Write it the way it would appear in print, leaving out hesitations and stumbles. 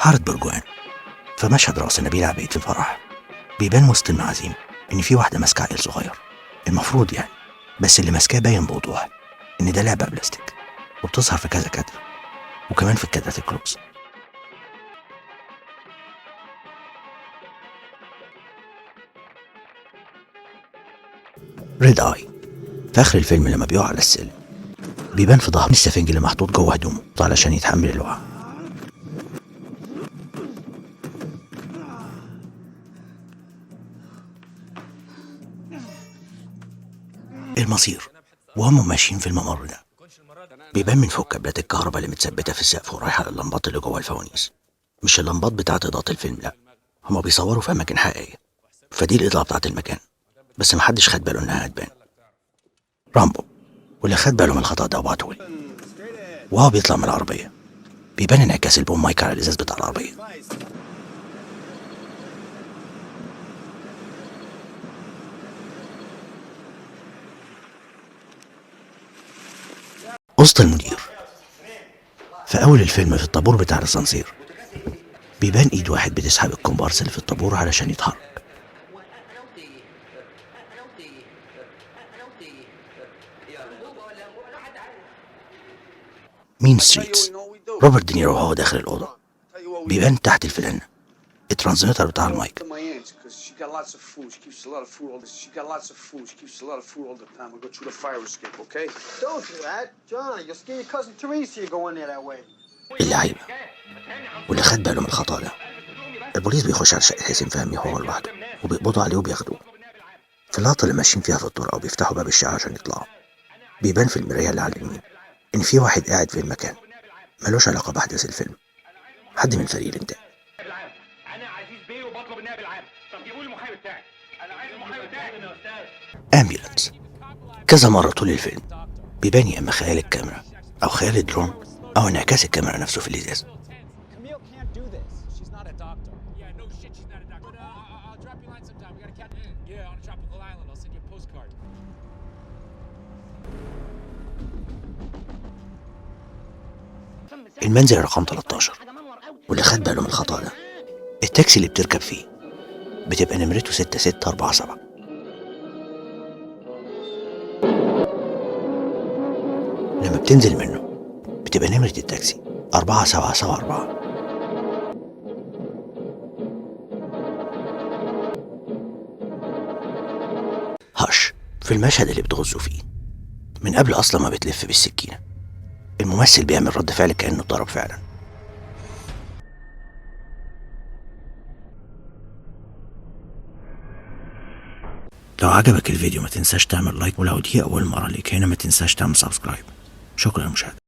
حارة برجوان. في مشهد رقص نبيل عبيد في الفرح بيبان وسط المعازيم إن في واحدة ماسكة عيل صغير، المفروض يعني، بس اللي ماسكاه باين بوضوح إن ده لعبة بلاستيك، وبتظهر في كذا كادر، وكمان في الكادرات ال close. Red Eye في آخر الفيلم لما بيقع على السلم بيبان في ظهر السفنج اللي محطوط جوه هدومه علشان يتحمل الوقعة. المصير وهم ماشيين في الممر ده بيبان من فوق كابلات الكهرباء اللي متثبتة في السقف ورايحة للمبات اللي جوه الفوانيس. مش اللمبات بتاعة إضاءة الفيلم، لأ، هما بيصوروا في أماكن حقيقية، فدي الإضاءة بتاعة المكان، بس محدش خد باله إنها هتبان. رامبو واللي خد باله من الخطأ ده وبعتهولي. وهو بيطلع من العربية بيبان انعكاس ال boom mic على الإزاز بتاع العربية. وسط المدير في أول الفيلم في الطابور بتاع الأسانسير بيبان إيد واحد بتسحب الكومبارس اللي في الطابور علشان يتحرك. Mean Streets، روبرت دينيرو وهو داخل الأوضة بيبان تحت الفلانة ال transmitter بتاع المايك. To my aunt's because she got lots of food. She keeps a lot of food all this. She got lots of food. She keeps a lot of food all the time. We'll go through the fire escape, okay? Don't do that, Johnny. You'll scare your cousin Teresa. You go in there that way. اللعيبة واللي خد باله من الخطأ ده البوليس بيخش على شقة حسين فهمي وهو لوحده وبيقبضوا عليه وبياخدوه. في اللقطة اللي ماشيين فيها في الطرقة وبيفتحوا باب الشقة عشان يطلعوا بيبان في المراية اللي على اليمين إن في واحد قاعد في المكان ملوش علاقة بأحداث الفيلم، حد من فريق الإنتاج. انا عزيز بيه وبطلب النائب العام. طب جيبوا لي المحامي بتاعي، انا عايز المحامي بتاعي يا استاذ. Ambulance كذا مرة طول الفيلم بيبان يا إما خيال الكاميرا أو خيال الدرون أو انعكاس الكاميرا نفسه في الإزاز. Camille can't do this. She's not a doctor. Yeah, no shit, she's not a doctor. But I'll drop you a line sometime. We gotta catch. Yeah, on a tropical island. I'll send you a postcard. المنزل رقم 13 واللي خد باله من الخطأ ده التاكسي اللي بتركب فيه بتبقى نمرته 6647. لما بتنزل منه بتبقى نمرة التاكسي 4774. هش في المشهد اللي بتغزه فيه من قبل أصلا ما بتلف بالسكينة الممثل بيعمل رد فعل كأنه اتضرب فعلا. لو عجبك الفيديو ما تنساش تعمل like، ولو دي أول مرة ليك هنا ما تنساش تعمل subscribe. شكرا للمشاهدة.